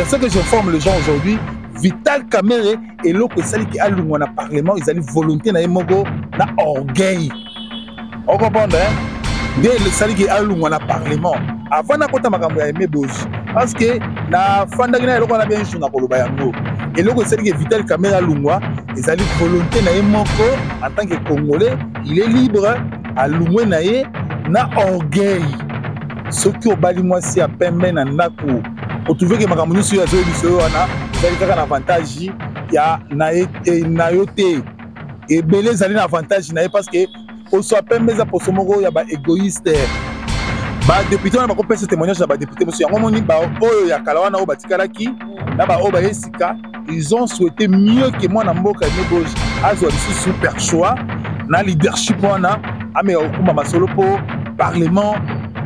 Ce que j'informe les gens aujourd'hui, Vital Kamerhe eloko esaliki alungwa na parlement ezali volonté na ye moko na orgueil. Ocomprendre, hein? Nde esaliki alungwa na parlement avant nakota makambo ya Aimé Boji, parce que nafandaki na eloko wana bien jour nakoloba yango. Eloko esaliki Vital Kamerhe alungwa ezali volonté na ye moko en tant que Congolais, il est libre, alungwe na ye na orgueil. Soki obali mwasi ya pembe na ndako, otrouve ke makambo nyonso oyo azoyebisa yo wana ezali kaka na avantage ya na ye na yo te, ebele ezali na avantage na ye, parce que poso ya pembe eza poso moko ya baégoïste. Badéputé wana bakopesa témoignage na badéputé mosusu. Yango moni baoyo ya kala wana oyo batikalaki na baoyo baye sika, ils ont souhaité mieux que mwana mboka Aimé Boji azwa lisusu perchoir na leadership wana, ameka kokumba masolo mpo parlement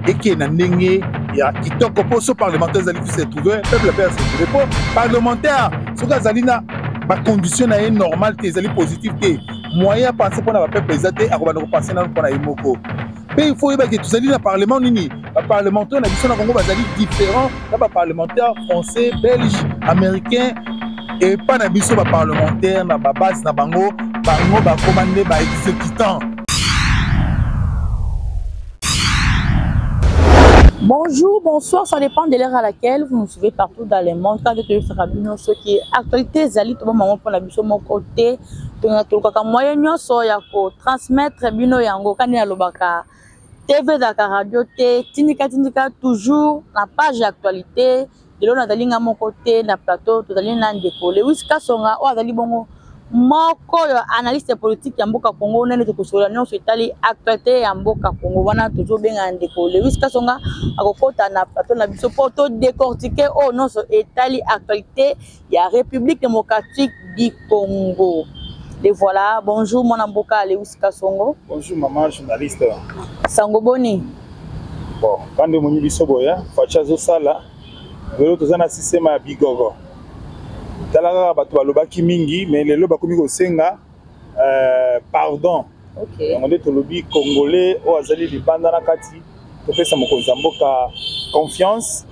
ekee na ndenge ya kitoko. Mpo so parlementaire ezali se trouver, peuple mpe ase trouver, mpo parlementaire soki azali na bacondition na ye normal te, ezali positif te, moyen ya penser mpona bapeuple eza te, akobanda kopenser nano mpona ye moko. Mpe il faut oyebake tozali na parlement nini. Baparlementaire na biso na Congo bazali différent na baparlementaire français, belge, américain. Epa na biso baparlementaire na babase na bango, bango bakoma nde baexécutant. Bonjour, bonsoir, ça dépend de l'heure à laquelle vous nous suivez partout dans le monde. Quand tu es bino soki actualité ezali to maman pona biso moko te, tolukaka moyen nyonso ya ko transmettre bino yango. Kani alobaka TV ezalaka radio te, tindika tindika toujours na page ya actualité. Lelo nazali nga moko te na plateau, tozali na ndeko Lewis Kasonga oyo azali bongo moko oyo analyste politique ya mboka Congo. Nene tokosolola nyonso etali actualité ya mboka Congo. Wana tozobenga ndeko Lewis Kasonga, akokota na plateau na biso mpo todécortiquer oyo nyonso etali actualité ya République démocratique du Congo. Et voilà, bonjour mwana mboka Lewis Kasongo. Bonjour maman journaliste. Sango boni? Bon, kandi omoni biso boye, Fatshi azosala. Lelo toza na système ya bigogo. Tala kaka bato balobaki mingi, mais lelo bakomi kosenga pardon. Yango nde tolobi Congolais oyo azali libanda na kati, topesa mokonzi ya mboka confiance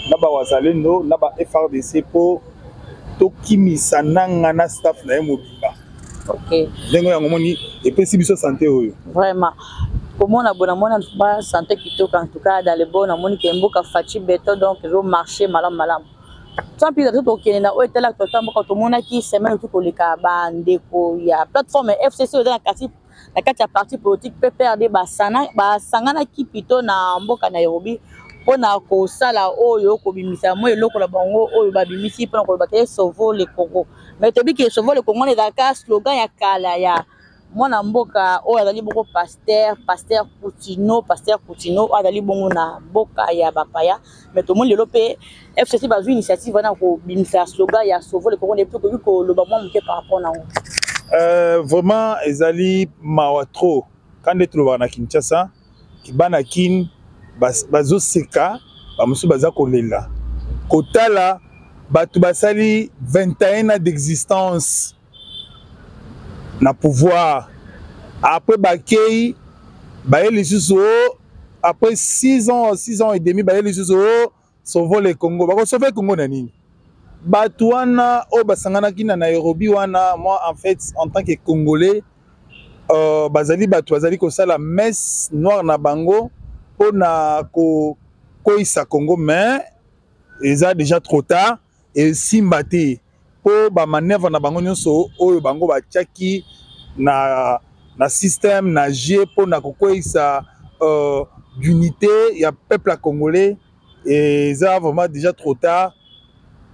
na bawazalendo na ba FRDC mpo tokimisa nanga na staff na ye mobimba. Ndenge yango moni epesi biso santé oyo. Vraiment, komona bona mona ba santé kitoko, en tout cas dans le bon. Namoni ke mboka Fatshi Béton, donc ezo marcher malamu malamu. Sans plus tarder, tokende na oyo etala actualité mboka. Tomonaki semaine oki koleka, bandeko ya plateforme FCC oyo eza na kati ya parti politique PPRD basanganaki plutôt na mboka Nairobi mpona kosala oyo kobimisa mwa eloko na bango oyo babimisi mpona koloba ke "Sauvons le Congo". Mais toyebi ke "Sauvons le Congo" ezalaka slogan ya kala ya mwana mboka oyo azali bongo pasteur Kutino, pasteur Kutino oyo azali bongo na mboka ya bapaya. Mais tomoni lelo mpe FCC bazwi initiative wana kobimisa slogan ya "Sauvons le Congo". Mpe tokoki koloba mwa moke par rapport nango? Vraiment ezali mawa trop. Ka nde tolobaka na Kinshasa, bana Kin bazoseka, bamosusu baza kolela kotala bato basali 21 ans d'existence na pouvoir. Après bakei, baye lisusu o après 6 ans, 6 ans et demi, baye lisusu o "Sauvons le Congo". Bakosauve Congo na nini? Bato wana oyo basanganaki na Nairobi wana, moi en fait en tant que Congolais, bazali bato bazali kosala messe noire na bango mpona kokweyisa Congo, mais eza déjà trop tard, esimba te, mpo bamanœuvre na bango nyonso oyo bango batiaki na système na jeu mpona kokweyisa d'unité ya peuple congolais, eza vraiment déjà trop tard.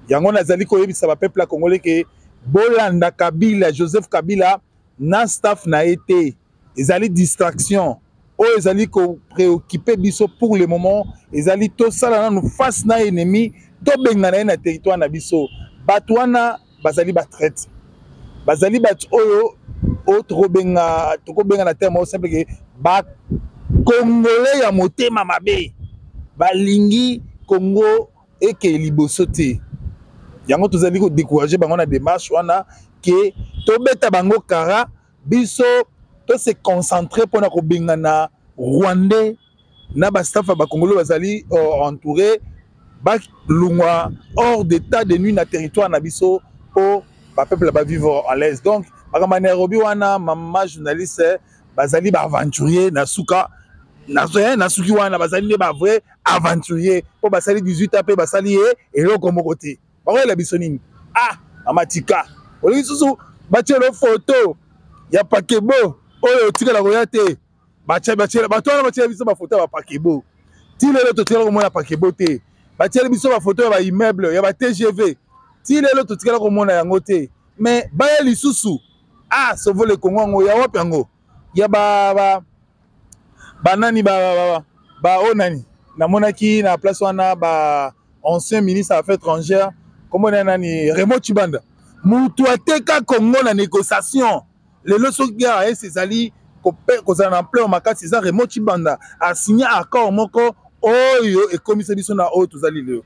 Yango nazali koyebisa bapeuple ya Congolais ke bolanda Kabila, Joseph Kabila na staff na ye te, ezali distraction. Oyo ezali kopréoccupe biso pour le moment ezali tosala nanu face na ennemi, tobengana ye na territoire na biso. Bato wana bazali batraître, bazali bato oyo tokobenga na terme oyo simple ke Bacongolais ya motema mabe, balingi Congo ekeye liboso te. Yango tozali kodécourage bango na démarche wana ke tobeta bango kara. Biso tose concentre mpona kobengana Rwandais na bastaff ya Bacongolais bazali entouré. Balongwa hors d'état de nuire na territoire na biso mpo bapeuple bavivre à l'aise. Donc makambo ya Nairobi wana, mama journaliste, bazali baaventurier na suka na suki wana. Bazali nde bavrai aventurier mpo basali 18 ans mpe basali ye eloko moko te. Bakoyela biso nini? Ah, mama, tika. Olingi susu batielo foto ya paquebot oyo otikala koya te. Bato wana batiela biso bafoto ya bapaquebot, ti lelo totikala komona paquebot te. Batieli biso bafoto ya baimmeuble ya ba TGV, ti lelo totikala komona yango te. Mais baya lisusu, ah, Sauve le Congo yango ya wapi? Yango ya ba, ba banani ba, ba, ba oyo nani namonaki na place wana, ba ancien ministre ya Affaires étrangères, kombo na nani, Raymond Chibanda, mutu ateka Congo na négociation. Lelo soki guerre ese ezali kozala na ampleur makasi, eza Raymond Chibanda asigne accord moko oyo ekomisa biso na oyo tozali lelo.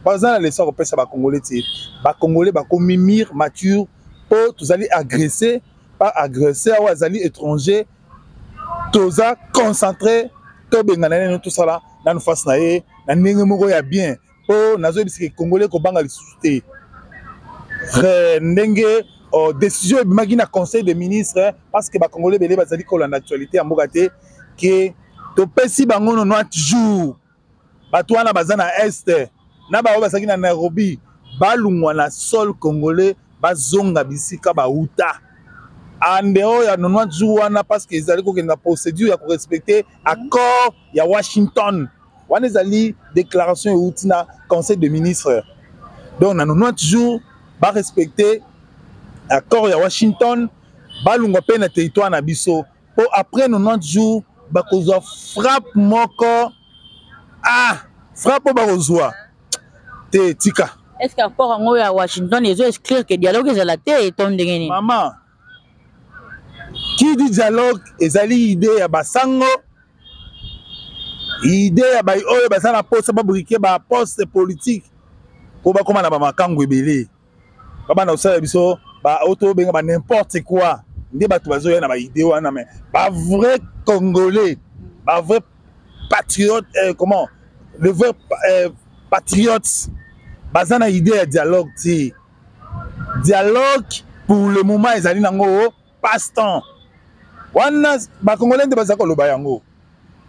Baza na leçon kopesa Bacongolais te. Bacongolais bakomi mûr, mature, mpo tozali agressé par agresseur oyo azali étranger. Toza concentré, tobengana neno, tosala nanu face na ye na ndenge moko ya bien, mpo nazoyebisaka Congolais kobanga lisusu te. Ndenge oh, décision ebimaki na Conseil des ministres, parce que Bacongolais ebele bazali kolanda actualité ya mboka te, ke topesi bango 90 jours, bato wana baza na Est na baoyo bazalaki na Nairobi, balungwa na sol congolais, bazonga bisika bauta ande oyo ya 90 jours wana, parce que ezali kokende na procédure ya korespecte accord ya Washington. Wana ezali déclaration euti na Conseil de ministres. Donc na 90 jours barespecte accord ya Washington, balungwa mpe na territoire na biso, mpo après 90 jours bakozwa frappe moko. Ah, frappe oyo bakozwa te, tika. Est ce que accord yango ya Washington ezo exclure ke dialogue ezala te to ndenge nini? Mama, qui dit dialogue, ezali idée ya basango, idée ya bai oyo baza na posa babrike baposte politique mpo bakóma na bamakango ebele, babanda kosala biso oyo tobenga ba n'importe quoi. Nde bato bazoya na baidée wana. Mais bavrai Congolais, bavrai patriote, comment, le vrai patriote, baza na idée ya dialogue te. Dialogue pour le moment ezali nango passe temps wana. Bacongolais nde baza koloba yango.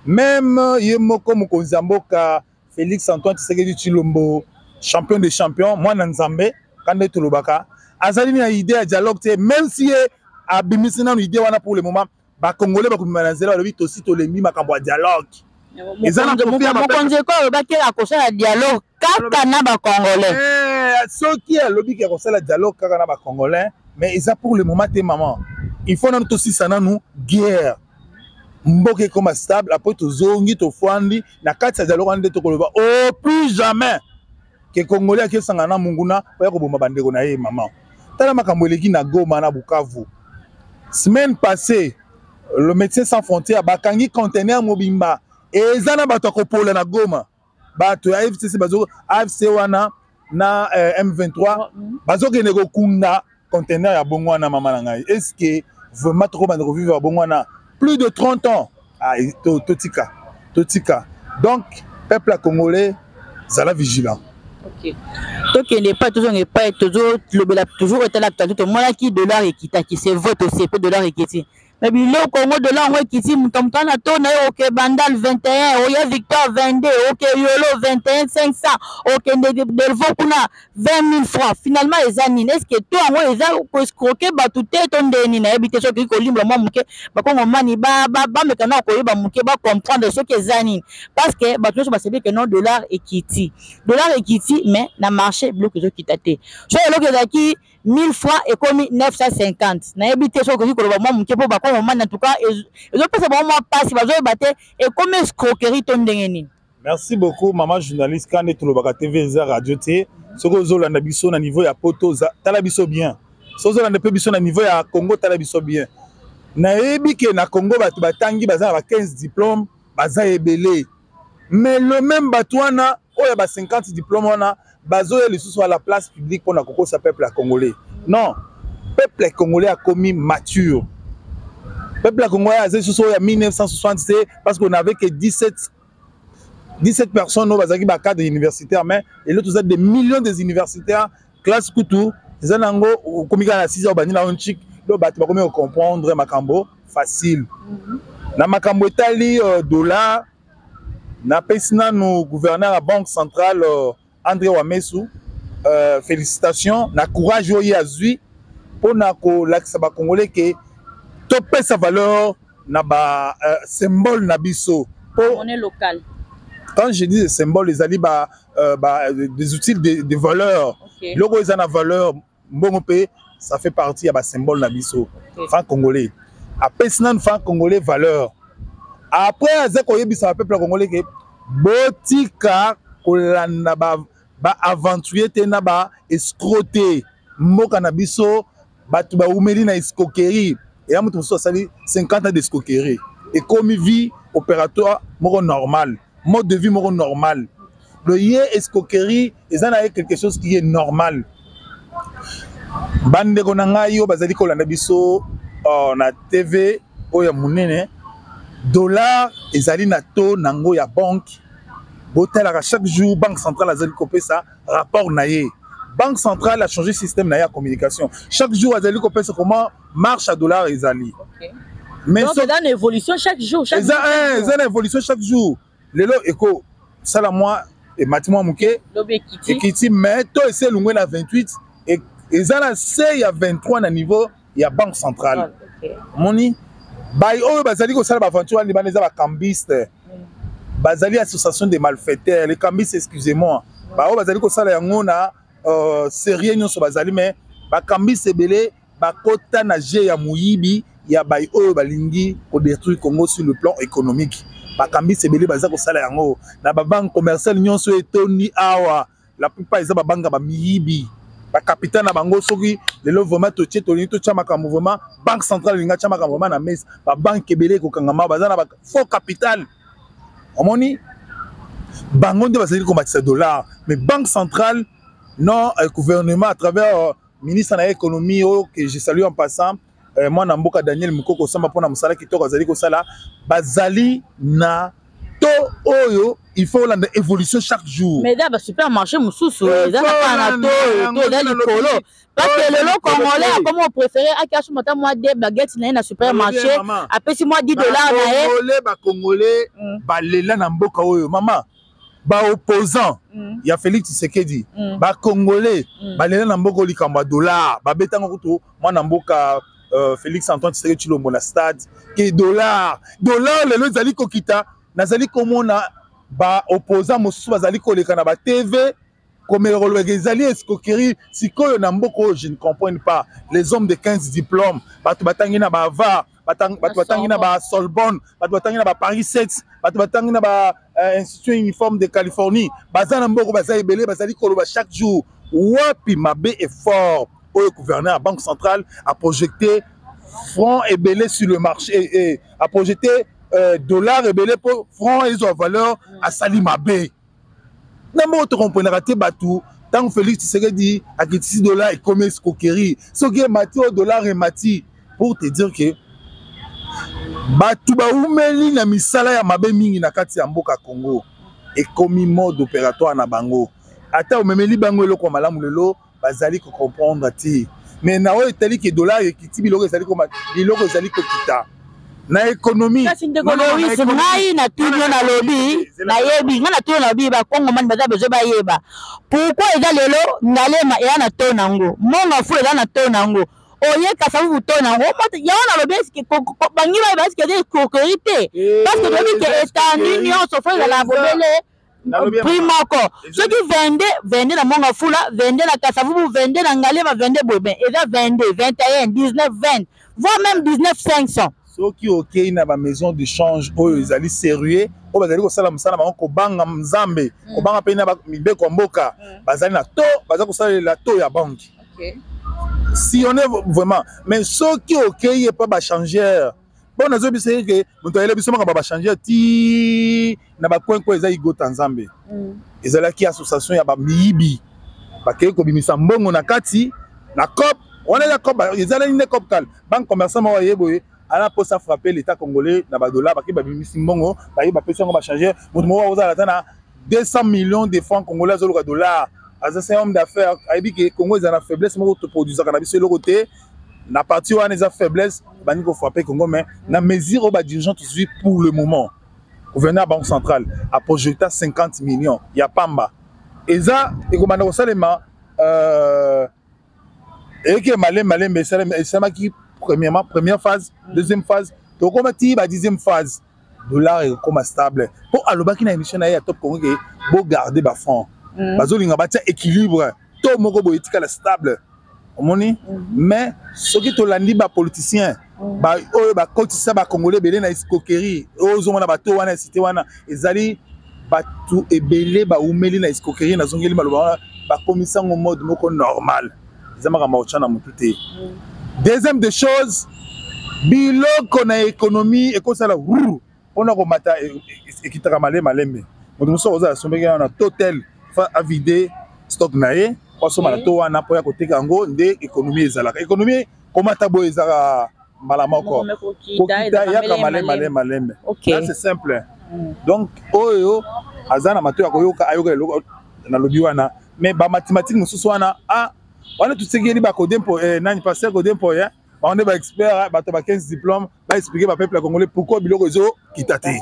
Même ye moko mokonzi ya mboka Félix Antoine Tshisekedi Tshilombo, champion de champion, mwana Nzambe, kande tolobaka, azali na idée ya dialogue te. Même si ye abimisi nanu idée wana, pour le moment Bacongolais bakobima na nzela, balobi tosi tolembi makambo ya dialogue. Eza na mokonzi eko alobaki akosala dialogue kaka na Bacongolais. Soki alobi akosala dialogue kaka na Bacongolais, mais eza pour le moment te, maman. Il faut nanu tosisa nanu guerre, mboka ekoma stable, après tozongi, tofwandi na kati ya dialogue wana nde tokoloba au plus jamais ke Congolais akesanga na monguna oya koboma bandeko na ye. Mama, tala makambo eleki na Goma na Bukavu. Semaine passée, le Médecin sans frontières bakangi conteneur mobimba eza na bato ya kopola na Goma. Bato ya FCC bazo AFC wana na M23 bazokende kokunda conteneur ya bongo wana. Mama na ngai, est ce que vraiment tokobanda kovivre ya bongo wana plus de 30 ans? Ah, totika, totika. Donc peuple congolais, zala vigilant. Ok, tokende epai, tozonga epai tozolobela toujours etala actualité. Tomonaki dollar ekitaki, c'est vrai, tosepe dollar ekiti, mais biloko yango, dollar yango ekiti, moto moto wana to na ye oke Bandal 21, oya Victoire 22, oke Yolo 21 500, okende Delvo kuna 20 000 francs. Finalement eza nini? Est ce que to yango eza koescroke bato te to nde nini? Nayebi te soki kolimbola mwa moke, Bakongomani bameka na koyeba moke, bacomprendre soki eza nini, parce que bato nyonso basebi ke non, dollar ekiti, dollar ekiti, mais na marché biloko ezokita te. So eloko ezalaki 1000 francs ekomi 950. Nayebi te soki okoki koloba mwa moke mpo Bakongomani, en tout cas ezopesa bango mwa mpasi, bazoyeba te ekomi escroquerie to ndenge nini. Merci beaucoup, mama journaliste. Kande tolobaka, TV eza radio te. Soki ozolanda biso na niveau ya poto, tala biso bien. Soki ozolanda mpe biso na niveau ya Congo, tala biso bien. Nayebi ke na Congo bato batangi, baza na ba 15 diplôme, baza ebele, mais le même bato wana oyo ya ba 50 diplôme wana bazoya lisusu à la place publique mpona kokosa peuple ya Congolais. Non, peuple congolais akomi mature. Peuple ya Congolais aza lisusu oyo ya 1960 te, parce qu'on avait que 17 17 personnes oyo bazalaki bacadre universitaire, mais lelo toza des millions des universitaires. Classe kutu eza nango, okomi kaka na 6 heures, obandi nango nchik. Do bato bakomi kocomprendre makambo facile. Na makambo etali dollar, napesi nanu gouverneur ya Banque centrale, André Wamesu, félicitation na courage oyo ye azwi mpona kolakisa Bacongolais ke topesa valeur na ba symbole na biso. Po monnaie locale. Quand je dis symbole, ezali ba des outils de valeur. Biloko eza na valeur, mbongo mpe ça fait partie ya basymbole na biso. Franc congolais, apesi nanu franc congolais valeur. Après, aza koyebisa bapeuple congolais ke botika kolanda baaventurier te na baescroc te. Mboka na biso, bato baumeli na escroquerie. Eya moto mosusu asali 50 ans d'escroquerie, ekomi vie opératoire moko normal, mode de vie moko normal. Le ye escroquerie eza na ye quelque chose qui est normal. Bandeko na ngai oyo bazali kolanda biso na TV oyo ya monene, dollar ezali na taux nango ya banque. Botalaka chaque jour, Banque centrale azali kopesa rapport na ye. Banque centrale a changé système na ye ya communication. Chaque jour azali kopesa comment marche à dollar ezali. Mais donc eza na évolution chaque jour, chaque eza eza na évolution chaque jour. Lelo eko sala mwa emati mwa moke, ekiti, mais to esi elongwe na 28, eza na se ya 23 na niveau ya Banque centrale. Moni bai oyo bazali kosala baaventure wana libanda, eza bacambiste, bazali association de malfaiteurs, les cambistes, excusez-moi, baoyo bazali kosala yango na sérieux nyonso bazali, mais bacambiste ebele bakota na jeu ya moyibi ya bai oyo balingi kodétruire Congo sur le plan économique. Bacambiste ebele baza kosala yango na babanque commerciale nyonso etondi awa. La plupart eza babanque ya bamiyibi, bacapital na bango. Soki lelo vraiment totie, tolingi totya makambo vraiment, Banque centrale elingi atya makambo vraiment na mesa, babanque ebele ekokangama. Baza na faux capital. Omoni, bango nde bazali komatisa dollar. Mais Banque centrale non, gouvernement à travers ministre na économie oyo que je salue en passant, mwana mboka Daniel Mokoko Samba, mpona mosala kitoko azali kosala, bazali na to oyo il faut olanda évolution chaque jour. Mais eza basupermarché mosusu eza kaka na to eza likolo, parce que lelo Congolais akoma opréféré aki asomba ata mwa de baguette na ye na supermarché, apesi mwa 10 $ na ye. Bacongolais balela na mboka oyo, mama. Baopposant ya Félix Tshisekedi, bacongolais balela na mboka oyo likambo ya dollar. Babetango kutu mwana mboka Félix Antoine Tshisekedi Tshilombo na stade ke dollar lelo ezali kokita. Nazali komona baopposant mosusu bazali koleka na batv komeka kolobaka ezali escroquerie. Sikoyo na mboka oyo, je ne comprends pas, les hommes de 15 diplômes, bato batangi na baHarvard, bato batangi na baSorbonne, bato batangi na baParis 7, bato batangi na ba Institut uniforme de Californie, baza na mboka, baza ebele, bazali koloba chaque jour. Wapi mabe? Effort oyo gouverneur ya Banque centrale a projeté franc ebele sur le marché, a projeté dollar ebele mpo franc ezwa valeur, asali mabe na moko? Tokomprenaka te. Bato, ntango Félix Tshisekedi akitisi dollar, ekomi escroquerie. Soki emati oyo, dollar emati, pour te dire que bato baumeli na misala ya mabe mingi na kati ya mboka Congo. Ekomi mode opératoire na bango. Ata omemeli bango eloko ya malamu lelo, bazali kocomprendre te. Mais na oyo etali ke dollar ekiti, biloko ezali koma, biloko ezali kokita na économie. Kasi ndeko Lois, ngai natuni yo, nalobi, nayebi, ngai natuni, nalobi, Bakongomani baza besoin bayeba pourquoi eza lelo Ngalema eya na to nango, Monga Fulu eza na to nango, oye Kasavubu to nango. Yango nalobi, eske bangi bayeba eske eza escroquerie te? Parce que toyebi ke étendue nyonso fo ezala bobele prix moko. Soki 22, 22 na Monga Fula, 22 na Kasavubu, 22 na Ngalema, 22 boye, ben eza 22, 21, 19, 20, voire même 19 500. Soki okei na bamaison de change oyo ezali sérieux, oyo bazali kosala mosala bango kobanga Nzambe, kobanga mpe na mibeko ya mboka, bazali na to baza kosalela to ya banque sillonné vraiment. Mais soki okei epa bachangeur, mpo nazobisa ye ke moto ayele biso makambo ya bachangeur ti na bacoin, eza igota Nzambe. Ezalaki association ya bamiyibi, bakei kobimisa mbongo na kati na cop wana. Eza cop, ezalaki nde cop kal banque commerçant moko aye boye. Ana mposa frapper l'État congolais na badollar. Bake babimisi mbongo, baye bapesi yango, bachange. Moto moko akozala ata na 200 millions de francs congolais, azoluka dollar, aza c'est homme d'affaires, ayebi ke Congo eza na faiblesse moko, toproduisaka na biso eloko te. Na partie wana eza faiblesse, bandi kofrapper Congo. Mais na mesure oyo badirigeant tozwi pour le moment, gouverneur ya Banque centrale aprojecta 50 millions ya pamba, eza ekobanda kosalema eyeke malembe malembe. Esalemaki premièrement première phase, deuxième phase, tokoma ti ba 10e phase, dollar ekokoma stable. Mpo alobaki na émission na ye ya Top Congo ke bogarde bafranc, bazolinga batia équilibre to moko boye etikala stable, omoni. Mais soki tolandi bapoliticien oyo bakotisa bacongolais ebele na escroquerie oyo ozomona, bato wana ya cité wana, ezali bato ebele baumeli na escroquerie. Nazongeli maloba wana, bakomisa yango mode moko normal, eza makambo ya kotya na motu te. Deuxième des choses, biloko na économie ekosala ruru mpona komata, ekitaka malembe malembe. Moto mosusu akozala asombeki wana na totel, fa avide stock na ye po asomba na to wana mpo ya koteka yango. Nde économie ezalaka, économie komata boye ezalaka mbala moko, kokita yaka malembe malembe malembe. Là, c'est simple. Donc oyo aza na mato ya koyoka, ayoka eloko nalobi wana. Mais bamathématique mosusu wana, ah, wana tosekeli bakodempo nani, pasteur Kodempo, ye bango nde baexpert, bato ba 15 diplôme, baexplike bapeuple ya congolais pourquoi biloko ezokita te.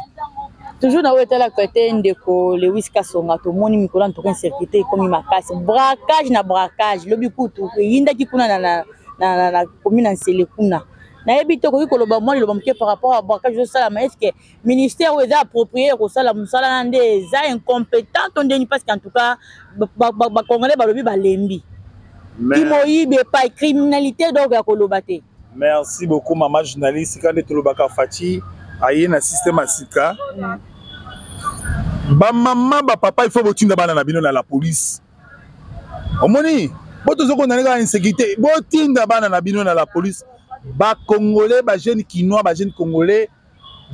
Toujours na oyo etalaka te, ndeko Lewis Kasonga, tomoni mikolo antuka insécurité ekomi makasi, braquage na braquage. Lobi kutu eyindaki kuna na commune ya Nsele kuna. Nayebi te, okoki koloba mwa liloba moke par rapport à braquage ezosalama? Est ce que ministère oyo eza approprié kosala mosala na nde eza incompétent to ndeni? Parce que en tout cas bacongolais balobi balembi kimoyibi epai criminalité, donc ya koloba te. Merci beaucoup, mama journaliste. Ka nde tolobaka, Fatshi aye na système ya sika. Bamama, bapapa, il faut botinda bana na bino na la police. Omoni bo tozokondane kaka insécurité, botinda bana na bino na la police. Bacongolais, bajeune kinois, bajeune congolais,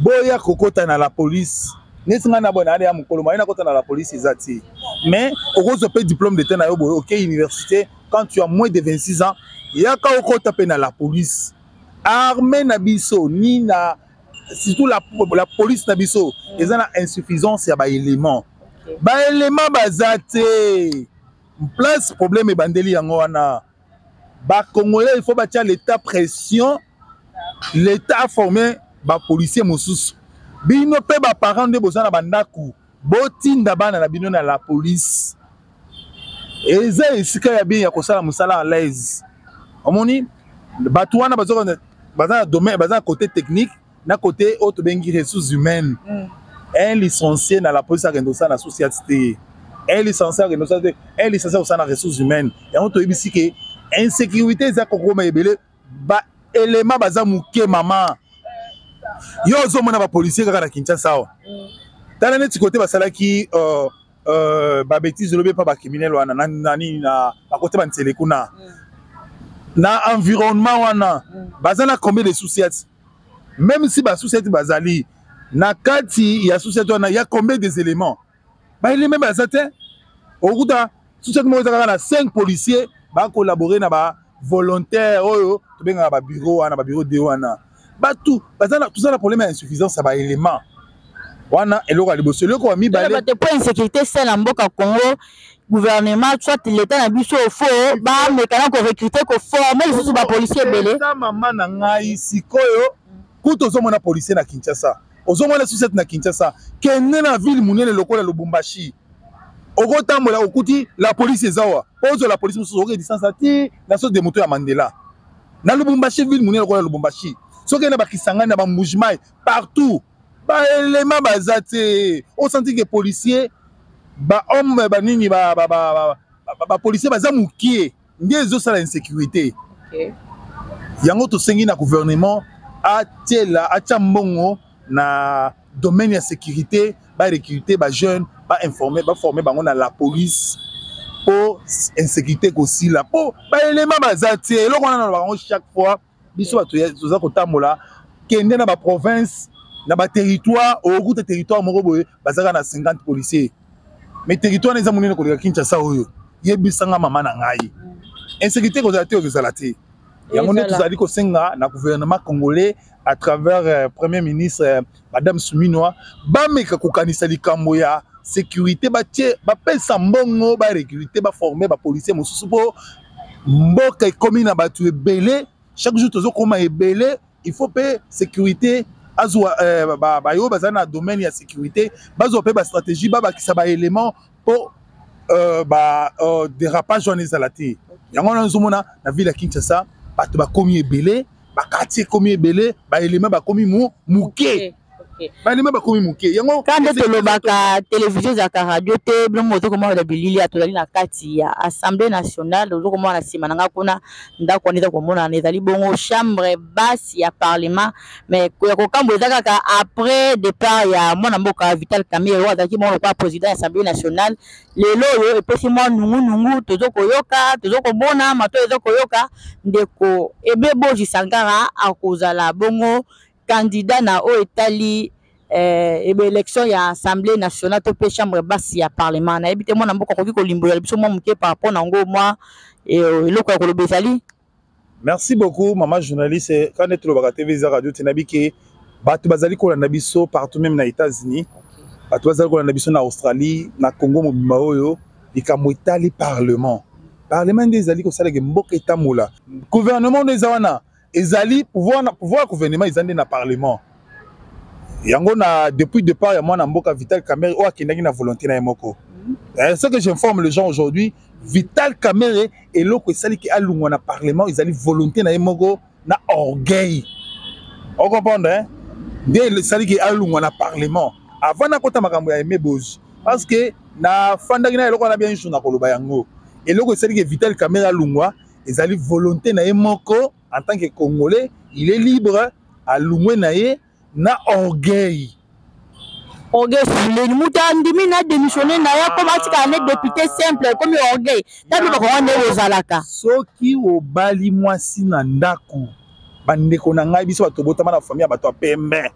boya kokota na la police. Neti ngai na boye, nayali ya mokolo maye nakota na la police eza te, mais okozwa mpe diplôme d'état na yo boye, oke université, quand tu as moins de 26 ans, yaka okota mpe na la police. Armée na biso ni na surtout la police na biso eza na insuffisance ya baélément. Baélément baza te place, problème ebandeli yango wana. Bacongolais, il faut batia l'état pression, l'état aforme bapolicier mosusu. Bino mpe baparent nde boza na bandako, botinda bana na bino na la police. Eza esika ya bien ya kosala mosala à l'aise. Omoni bato wana baza na domaine, baza na côté technique, na côté oyo tobengi ressources humaines. Un licencié na la police akende kosala na société te, un licencié akende kosala te, un licencié akosala na ressources humaines. Yango toyebisi ke insécurité eza kokoma ebele, baelema baza moke. Mama, yo ozomona bapolicier kaka na Kinshasa awa. Tala neti kote basalaki babêtise olobi epa bacriminel wana na nini, na bakote banzele kuna na environnement wana, baza na combien de sous-ciat? Même si basous-ciat bazali na kati ya sous-ciat wana, ya combien des éléments? Baélément baza te. Okuta sous-ciat moko eza kaka na 5 policiers, bacollabore na bavolontaire oyo tobengaka babureau wana, babureau de wana. Bato toza na problème ya insuffisance ya baélément wana. Eloko ya liboso, eloko ya mibale. Te, po insécurité se na mboka Congo, gouvernement soit l'état na biso fo bameka na korecrute, koforme lisusu bapolicier ebele. Eza mama na ngai, sikoyo kutu ozomona policier na Kinshasa, ozomona sous-ciat na Kinshasa. Kende na ville monene lokola Lubumbashi, okotambola, okuti la police eza wa ozwa la police mosusu, okoki distance ti na saut de moto ya Mandela na Lubumbashi, ville monene lokola Lubumbashi. Soki na bakisangani, na bambujimai, partout baelema baza te. Osanti ke policier, bahomme, banini, bapolicier baza mokie, nde ezosala insécurité. Yango tosengi na gouvernement atiela, atia mbongo na domaine ya sécurité, barecrute bajeune, bainforme, baforme bango na la police mpo insécurité kosila, mpo baelema baza te. Eloko wana nalobaka yango chaque fois. Biso bato toza kotambola, kende na baprovince, na baterritoire, okokuta territoire moko boye bazalaka na 50 policiers, mais territoire wana eza monene koleka Kinshasa oyo. Yebisanga mama na ngai, insécurité kozala te, okozala te. Yango nde tozali kosenga na gouvernement congolais à travers premier ministre madame Suminwa, bameka kokanisa likambo ya sécurité, batie, bapesa mbongo, barecruter, baformer bapolicier mosusu, mpo mboka ekomi na bato ebele. Chaque jour tozokoma ebele. Il faut mpe sécurité azwa bayo baza na domaine ya sécurité, bazwa mpe bastratégie, babakisa baélément mpo ba dérapage wana ezala te. Yango wana ozomona na ville ya Kinshasa bato bakomi ebele, baquartier ekomi ebele, baélément bakomi moke, baélément bakomi moke. Yango Ka nde tolobaka, télévision ezalaka radio te. Bino mo ozokomona na bilili ya tozali na kati ya Assemblée nationale. Ozokomona na nsima na nga kuna, ndako wana eza komonana, ezali bongo chambre basse ya parlement. Mais ya kokambo eza kaka après départ ya mwana mboka Vital Kamerhe, oyo azalaki bongo lokola président ya Assemblée nationale, lelo oyo epesi mwa nungunungu. Tozokoyoka, tozokomona mato, eza koyoka ndeko Aimé Boji Sangara akozala bongo candidat na oyo etali ebe élection ya Assemblée nationale to mpe chambre basse ya parlement. Nayebi te, mwana mboka akoki kolimbola biso mwa moke par rapport na yango, mwa eloko ya koloba ezali? Merci beaucoup, mama journaliste. Quand nde tolobaka TV eza radio te, nayebi ke bato bazali kolanda biso partout, même na États-Unis, bato bazali kolanda biso na Australie, na Congo mobimba. Oyo likambo etali parlement, parlement nde ezali kosalaka mboka etambola. Gouvernement nde eza wana, ezali pouvoir, pouvoir ya gouvernement eza nde na parlement. Yango na depuis départ ya mwana mboka Vital Kamerhe, oyo akendaki na volonté na ye moko. Ce que j'informe les gens aujourd'hui, Vital Kamerhe, eloko esaliki alungwa na parlement ezali volonté na ye moko na orgueil. Ocomprendre, hein? Nde esaliki alungwa na parlement. Avant nakota makambo ya Aimé Boji, parce que nafandaki na eloko wana bien jour, nakoloba yango. Eloko esaliki Vital Kamerhe alungwa ezali volonté na ye moko. En tant que Congolais, il est libre, alungwe na ye na orgueil. Orgueil fuleni, moto andimi na démissionne na ye, koma atikala ne député simple, ekomi orgueil. Tabi bakongo nde ozalaka. Soki obali mwasi na ndako, bandeko na ngai, biso bato tobotama na famille ya bato ya pembe,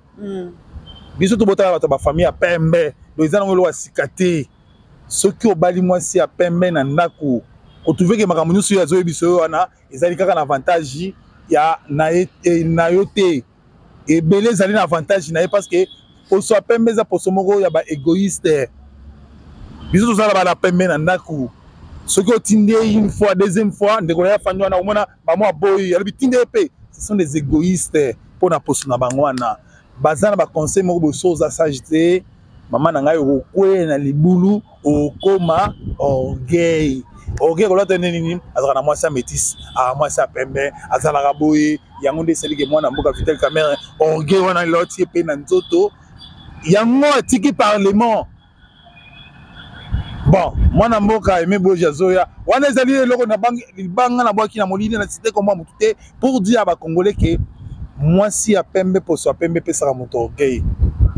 biso tobotama bato ya bafamille ya pembe, donc eza nango eloko ya sika te. Soki obali mwasi ya pembe na ndako, otrouve ke makambo nyonso oyo azoyebisa oyo wana ezali kaka na avantage ya na ye, na yo te. Ebele ezali na avantage na ye, parce que poso ya pembe eza poso moko ya baégoïste. Biso tozala bana pembe na ndako, soki otindi ye une fois, deuxième fois, ndeko na ye afandi wana, omona bamwa boyi, alobi tindi ye mpe. Ce sont des égoïstes mpo na poso na bango wana. Baza na baconseil moko boye, so oza sage te, mama na ngai, okokwea na libulu, okoma orgueil. Orgueil kolata nde nini? Azalaka na mwasi ya métis, aka mwasi ya pembe, azalaka boye. Yango nde esaliki mwana mboka Vital Kamerhe, orgueil wana eloti ye mpe na nzoto, yango atiki parlement. Bon, mwana mboka Aimé Boji azoya wana, ezali eloko na libanga na bwaki na molili na cité komwa motu te, pour dire ya bacongolais ke mwasi ya pembe, poso ya pembe epesaka moto orgueil.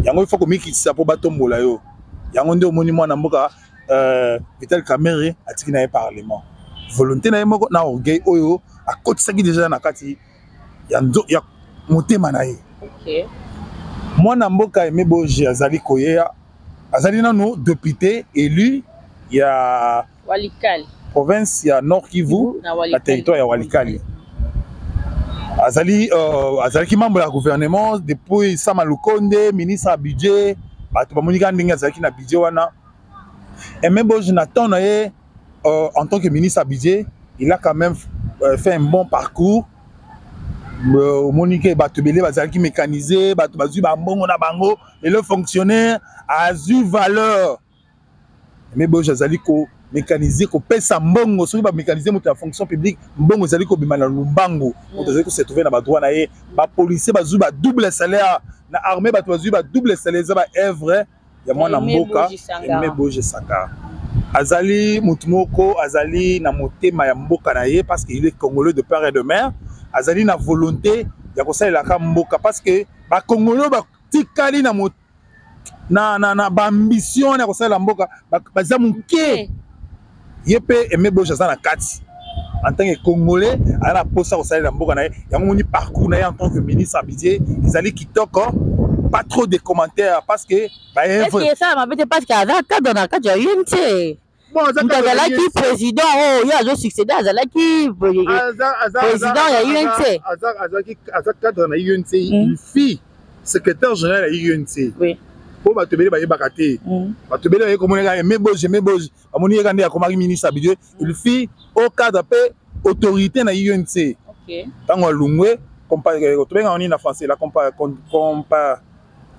Yango il faut komikitisa mpo batombola yo. Yango nde omoni mwana mboka Vital Kamerhe atiki na ye parlement, volonté na ye moko na orgueil oyo akotisaki déjà na kati ya motema na ye. Mwana mboka Aimé Boji azali koyeya, azali nanu député élu ya Walikali, province ya Nord Kivu, na territoire ya Walikali. Azali azalaki membre ya gouvernement depuis Sama Lukonde, ministre ya budget. Bato bamoni kaka ndenge azalaki na budget wana. Aimé Boji, na temps na ye en tant que ministre ya budget, il a quand même fait un bon parcours. Omoni ke bato ebele bazalaki mécanisé, bato bazwi bambongo na bango. Lelo fonctionnaire azwi valeur. Aimé Boji azali komécaniser, kopesa mbongo. Soki bamécaniser moto ya fonction publique, mbongo ezali kobima na lumbangu, moto azali kose trouver na badroit na ye. Bapolicier bazwi badouble salaire, na armée bato bazwi badouble salaire. Eza baœuvre ya mwana mboka Aimé Boji Sangara. Azali motu moko azali na motema ya mboka na ye, parce que il est Congolais de père et de mère. Azali na volonté ya kosalelaka mboka, parce que bacongolais batikali na baambition ya kosalela mboka baza moke. Ye mpe Aimé Boji aza na kati en tant que Congolais, aza na posa kosalela mboka na ye. Yango moni parcours na ye en tant que ministre ya budget ezali kitoko, pas trop de commentaires, parce que esala mabe te, parce que aza cadre na kati ya UNC. Moto azalaki président oyo ye azosuccéder azalaki président ya UNC. Aza cadre na UNC, il fut secrétaire général ya UNC. Mpo bato ebele bayebaka te. Bato ebele baye komonaka Aimé Boji, Aimé Boji, bamoni ye ka nde akomaki ministre ya budget. Il fut au cadre mpe autorité na UNC. Ntango alungwe, tobengaka nini na français, la compa,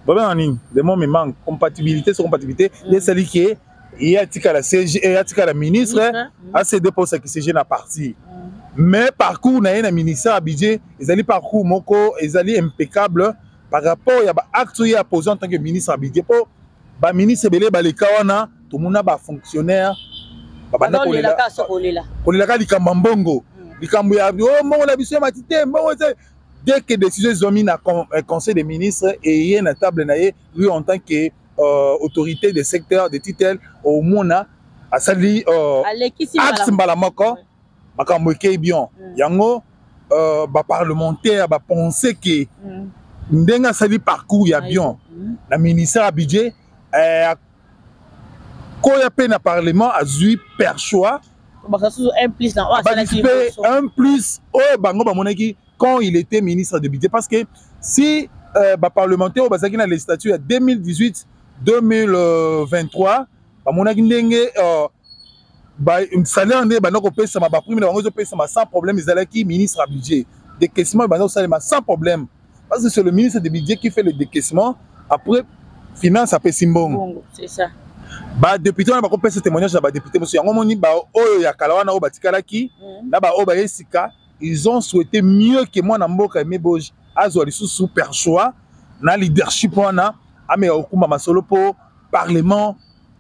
babengaka nini, le mot me manque, compatibilité, so compatibilité nde esali ke ye atikala SG, atikala ministre, acd mpo osaki SG na parti. Mais parcours na ye na ministère ya budget ezali parcours moko ezali impeccable par rapport ya baacte oyo ye aposé en tant que ministre ya budget, mpo baministre ebele baleka wana, tomona bafonctionnaire babanda kolelaka likambo ya mbongo, likambo ya o mbongo na biso emati te, mbongo te. Dès que décision ezwami na conseil des ministres, eye na table na ye, lui en tant que autorité de secteur de tutelle, omona asali acte mbala moko, makambo ekei bien. Yango baparlementaire bapense ke ndenge asali parcours ya bien na ministère ya budget, koya mpe na parlement azwi perchoir, mpe un plus oyo bango bamonaki quand il était ministre de budget. Parce que si baparlementaire oyo bazalaki na législature ya 2018 2023 bamonaki ndenge salaire nde banda kopesama, baprime na bango ezopesama sans problème, ezalaki ministre ya budget. Décaissement ebanda kosalema sans problème parce que c'est le ministre de budget qui fait le décaissement, après finance apesi mbongo. Badéputé wana bakopesa témoignage na badéputé mosusu. Yango moni baoyo ya kala wana oyo batikalaki na baoyo baye sika, ils ont souhaité mieux que mwana mboka Aimé Boji azwa lisusu perchoir na leadership wana, ameka kokumba masolo mpo parlement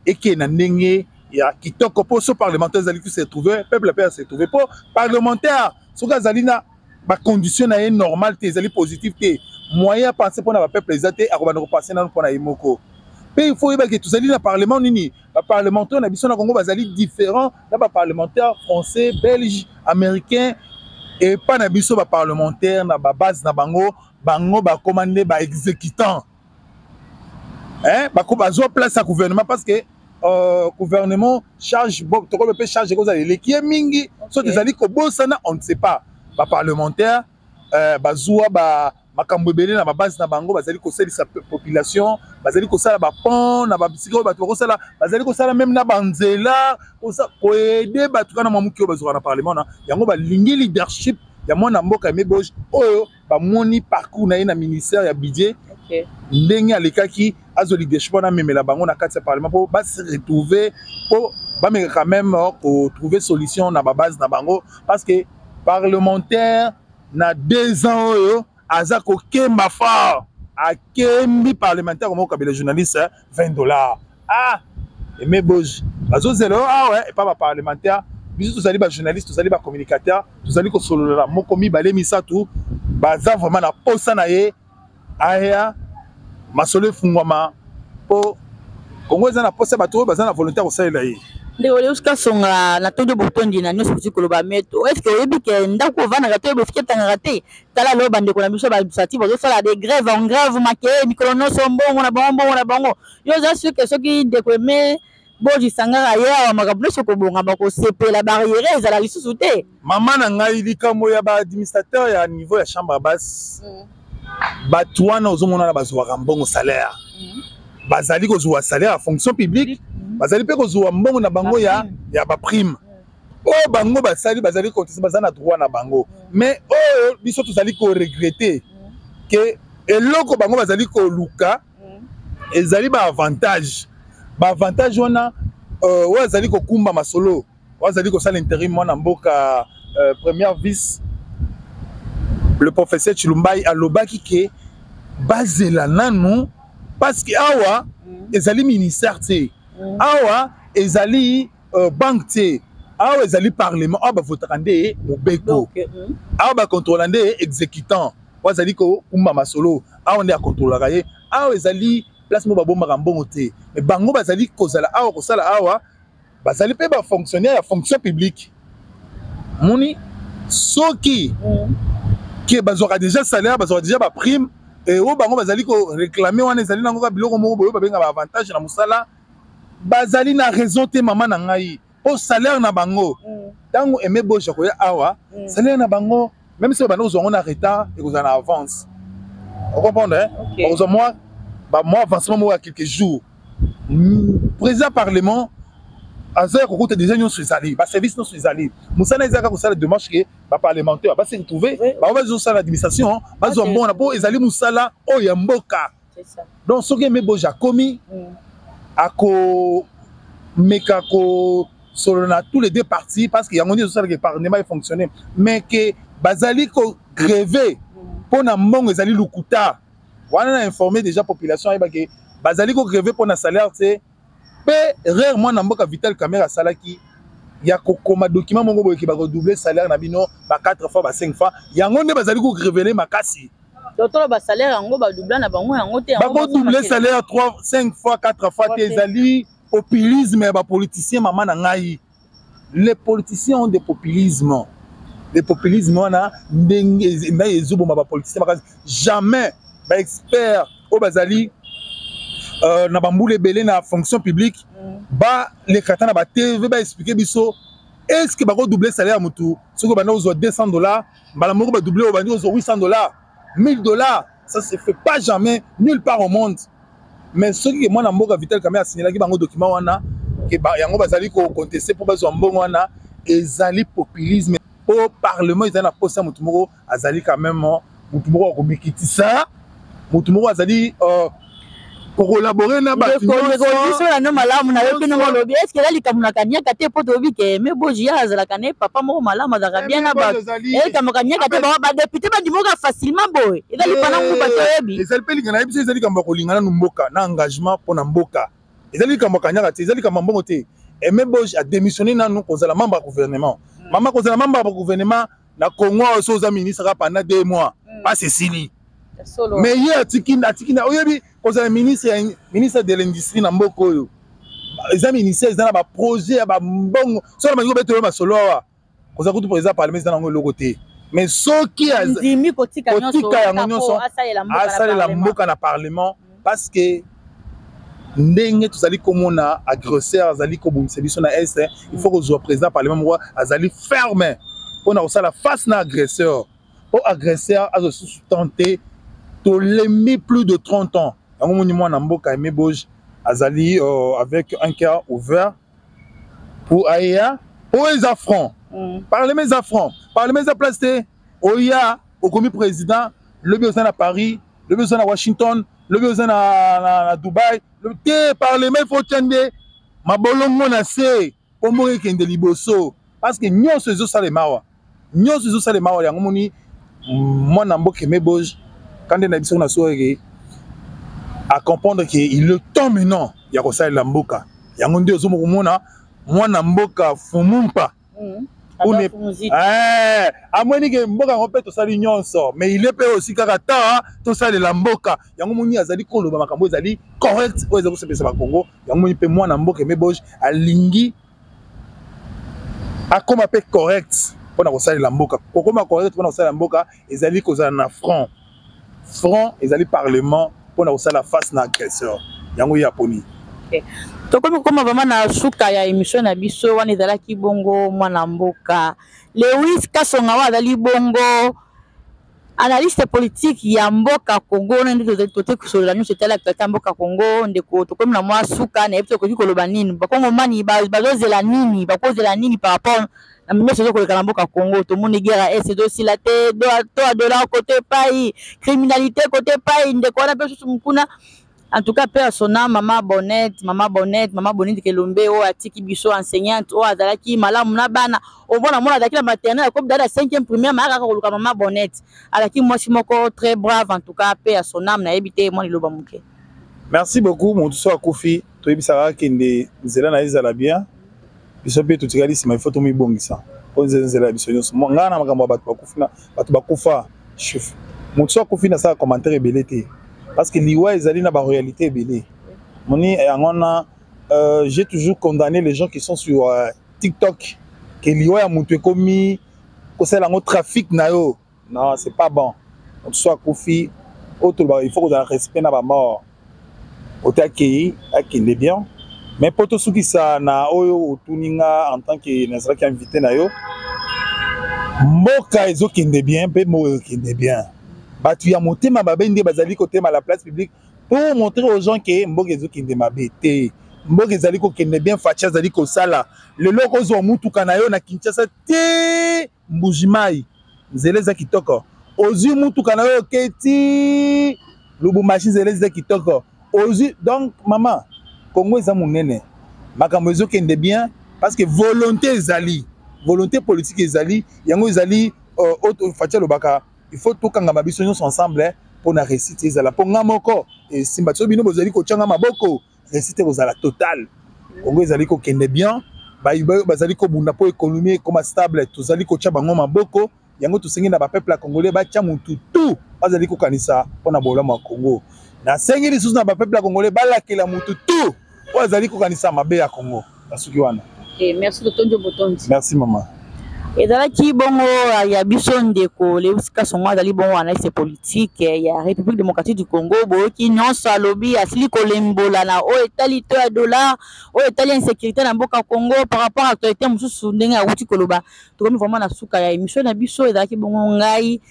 ekee na ndenge ya kitoko. Mpo so parlementaire ezali se retrouver, peuple mpe ase retrouver, mpo parlementaire soki azali na bacondition na ye normal te, ezali positif te, moyen ya penser mpona bapeuple eza te, akobanda kopenser nano mpona ye moko. Mpe il faut oyebaki tozali na parlement nini. Baparlementaire na biso na Congo bazali différent na baparlementaire français, belge, américain. Epa na biso baparlementaire na babase na bango, bango bakóma nde baexécutant, bazwa place ya gouvernement parce que gouvernement charge tokobe mpe charge ekozala eleki ye mingi. So tozali kobosana, on ne sait pas. Baparlementaire bazwa ba makambo ebele na babase na bango, bazali kosalisa population, bazali kosala bapont na babisika oyo bato bakosala, bazali kosala même na banzela, koaider bato kana mwa moke oyo bazwaka na parlement. Na yango balingi leadership ya mwana mboka Aimé Boji oyo bamoni parcours na ye na ministère ya budget, ndenge alekaki, azwa leadership wana, amemela bango na kati ya parlement mpo base retrouver, mpo bameka quand même kotrouver solution na babase na bango. Parce que parlementaire na 2 ans oyo aza kokemba fort, akembi parlementaire komoko kabela journaliste 20 $. Ah, Aimé Boji bazozela oyo awa epa baparlementaire. Biso tozali bajournaliste, tozali bacommunicateur, tozali kosolola moko, mibale, misato, baza vraiment na posa na ye aya, masolo efungwama, mpo Kongo eza na posa bato oyo baza na volonté ya kosalela ye. Ndeko Deus Kasonga, natondi botondi na nyonso kosi koloba. Mais est-ce oyebi ke ndako ovandaka te, oyeba esika etangaka te? Tala lelo bandeko na biso baadministratif bazosala de grève en grève, makeye mikolo nyonso, mbongo na bango, mbongo na bango. Yo oza sûr ke soki ndeko Aimé Boji Sangara ye awa, makambo nyonso kobonga, bakosepela, barrière ezala lisusu te? Mama na ngai, likambo ya baadministrateur ya niveau ya chambre basse, bato wana ozomona wana bazwaka mbongo salaire, bazali kozwa salaire ya fonction publique, bazali mpe kozwa mbongo na bango ya baprime oyo bango basali, bazali cotiser, baza na droit na bango. Mais oyo biso tozali koregretter ke eloko bango bazali koluka ezali baavantage. Baavantage wana, oyo azali kokumba masolo, oyo azali kosala intérim, mwana mboka première vice, le professeur Tshilumbayi, alobaki ke bazela nanu parce que awa ezali ministère te, awa ezali banque te, awa ezali parlement. Awa bavotaka nde mobeko, awa bakontrola nde exécutant oyo azali kokumba masolo, awa nde akontrolaka ye. Awa ezali place moko babombaka mbongo te. Mais bango bazali kozala awa, kosala awa, bazali mpe bafonctionnaire ya fonction publique. Moni soki ke bazwaka déjà salaire, bazwaka déjà baprime, oyo bango bazali koréclamer wana ezali nango kaka biloko moko boye babenga baavantage na mosala. Bazali na raison te, mama na ngai, mpo salaire na bango, ntango Aimé Boji akoya awa, salaire na bango, même si babanda kozwa yango na retard, ekozala na avance. Ocomprendre, hein? Bakozwa mwa bamwa avancement moko ya quelques jours. Président parlement aza ya kokuta déjà nyonso ezali, baservice nyonso ezali, mosala eza kaka kosala démarche ke baparlementaire base retrouve, bango bazosala administration, bazwa mbongo mpo ezali mosala oyo ya mboka. Donc soki Aimé Boji akomi, akomeka kosolola na tous les deux parties, parce que yango nde ezosalaka parlement efonctionne. Mais ke bazali kogreve mpo na mbongo, ezali lokuta. Wana na informé déjà population, ayebake bazali kogreve mpo na salaire te. Mpe rare mwana mboka Vital Kamerhe asalaki ya kokoma document moko boyeke, bakodouble salaire na bino ba 4 fois, ba 5 fois. Yango nde bazali kogrevele makasi. Totolo basalaire yango badoubla na bango yango te. Bakodouble salaire 3, 5 fois, 4 fois te. Ezali populisme ya bapoliticien, mama na ngai. Les politiciens ont des populismes. Le populisme wana ndenge ngai ezoboma bapoliticien makasi. Jamais baexpert oyo bazali na bambula ebele na fonction publique baleka ata na batv baexplike biso: est ce que bakodouble salaire ya motu soki obanda kozwa 200 $, mbala moko badouble, obandi kozwa 800 $, 1000 $? Ça se fait pas jamais, nulle part au monde. Mais soki mwana mboka Vital Kamerhe asignelaki bango document wana ke yango bazali koconteste mpo bazwa mbongo wana, ezali populisme. Mpo parlement ezali na posa ya motu moko azali quand même motu moko akomikitisa, motu moko azali kokolabore na bato. Biso nano malamu nayoki ndenge olobi. Est-ce eza likambo na kaniaka te? Mpo toyebi ke Aimé Boji ya azalaka ne papa moko malamu, azalaka bien na bato. Likambo kaniaka te, bango badepute bandimoka facilement boye, eza lipana nguba, toyebi. Ezali mpe linga na biso, ezali likambo ya kolinga nanu mboka na engagement mpo na mboka. Ezali likambo ya kaniaka te, ezali likambo ya mbongo te. Aimé Boji adémissionné nanu kozala membre ya gouvernement. Mama, kozala membre ya gouvernement na Congo awa, so oza ministre kaka pendant 2 mois, pasi esili. Mais ye atiki, atiki na oyebi kozala ministre ya ministre de l'industrie na mboka oyo, eza ministère eza na baprojet ya bambongo. So na balingi obetelo masolo awa, kozala kutu président parlement eza nango eloko te. Mais soki andimi kotika yango nyonso, asalela mboka na parlement, parce que ndenge tozali komona agresseur azali kobongisa biso na Est, il faut kozwa président parlement moko azali ferme mpona kosala face na agresseur, mpo agresseur azo susu tente. Tolembi plus de 30 ans. Yango moni mwana mboka Aimé Boji azali avec un cœur ouvert pour aya oyo eza front. Parlement eza front, parlement eza place te oya okomi président, lobi oza na Paris, lobi oza na Washington, lobi oza na Dubai te. Parlement, il faut tia nde mabolongo na se mpo mboka ekende liboso, parce que nyonso ezosalema awa, nyonso ezosalema awa. Yango moni mwana mboka Aimé Boji kande na biso na so eke acomprendre que il est temps maintenant ya kosalela mboka. Yango nde ozoma komona mwana mboka Fumumpa. Amoni ke mboka yango mpe tosali nyonso, mais il est mpe aussi kaka ta tosalela mboka. Yango moni azali koloba makambo ezali correct, oyo ezali kosepelisa bakongo. Yango moni mpe mwana mboka Aimé Boji alingi akóma mpe correct mpona kosalela mboka. Kokóma correct mpona kosalela mboka ezali kozala na front. Front ezali parlement mpona kosala face na agresseur. Yango ye aponi. Tokomi kokóma vraiment na suka ya émission na biso. Wana ezalaki bongo mwana mboka Lewis Kasonga, oyo azali bongo analyste politique ya mboka Congo. Wana nde tote kosolola nyonso etali actualité ya mboka Congo. Ndeko, tokomi na mwa suka. Nayebi te okoki koloba nini, bakongomani bazozela nini, bakozela nini par rapport na nyonso ezokoleka na mboka Congo? Tomoni guerre ya Est ezosila te, to ya dollar kote epai, criminalité kote epai. Ndeko wana mpe susu mokuna. En tout cas, paix à son âme, mama Bonette, mama Bonette, mama Bonette Kelombe oyo atiki biso, enseignante oyo azalaki malamu na bana. Omona mona azalaki na maternelle, akomi dada 5e primaire, mayaka kaka koluka mama Bonette. Azalaki mwasi moko très brave. En tout cas, paix à son âme. Nayebi te, mwa liloba moke. Merci beaucoup. Motu so akufi, toyebisaka akende nzela na ye ezala bien. Biso mpe totikali nsima, ifo tomibongisa mpo nzela ya biso nyonso. Ngai na makambo ya bato bakufi, na bato bakufa, motu so akufi, nasala commentaire ebele te, parce que liwa ezali na baréalité ebele. Moni yango wana, j'ai toujours condamné les gens qui sont sur TikTok, ke liwa ya motu ekomi kosala yango trafic na yo. Non, c'est pas bon. Motu so akufi, oyo tolobaka, il faut kozala respect na bamort. Ote akei, akende bien. Mais mpo tosukisa na oyo otuni nga en tant que nazalaki invité na yo, mboka ezokende bien mpe mboka ezokende bien. Bato ya motema mabe nde bazali kotema la place publique pour montrer aux gens que mboka ezokende mabe te. Mboka ezali kokende bien. Fatshi azali kosala. Lelo okozwa mutuka na yo na Kinshasa te, Mbujimai, nzela eza kitoko. Ozwi mutuka na yo, oketi Lubumbashi, nzela eza kitoko. Ozwi, donc mama, Congo eza monene, makambo ezokende bien parce que volonté ezali, volonté politique ezali. Yango ezali oyo Fatshi alobaka: il faut tokangama biso nyonso ensemble mpo na réussite ezala. Mpo nga moko esimba so, bino bozali kotyanga maboko, réussite ekozala totale. Congo ezali kokende bien. Bazali kobunda mpo économie ekoma stable, tozali kotya bango maboko. Yango tosengi na bapeuple ya Congolais batya mutu tu bazali kokanisa mpona bolamu ya Congo. Nasengi lisusu na bapeuple ya Congolais balakela mutu tu oyo azali kokanisa mabe ya Congo. Nasuki wana. Okay, merci, totondi, botondi. Merci, mama. Ezalaki bongo ya biso ndeko Lewis Kasongo, azali bongo analyste politique ya République démocratique du Congo. Boyoki nyonso alobi, asili kolembola na oyo etali to ya dollar, oyo etali insécurité na mboka Congo par rapport à actualité mosusu. Ndenge awuti koloba, tokomi vraiment na suka ya émission na biso. Ezalaki bongo ngai,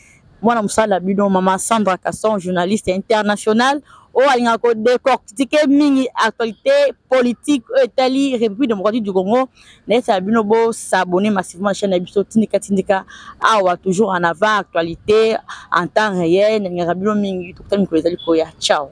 mwana mosala na bino, mama Sandra Casson, journaliste international oyo alingaka kodécortiquer mingi actualité politique oyo etali République démocratique du Congo. Nayesala bino bos'abonner massivement na chaîne na biso Tindika Tindika. Awa toujours en avant, actualité en temps réel. Nalingaka bino mingi. Tokutani mikolo ezali koya. Ciao.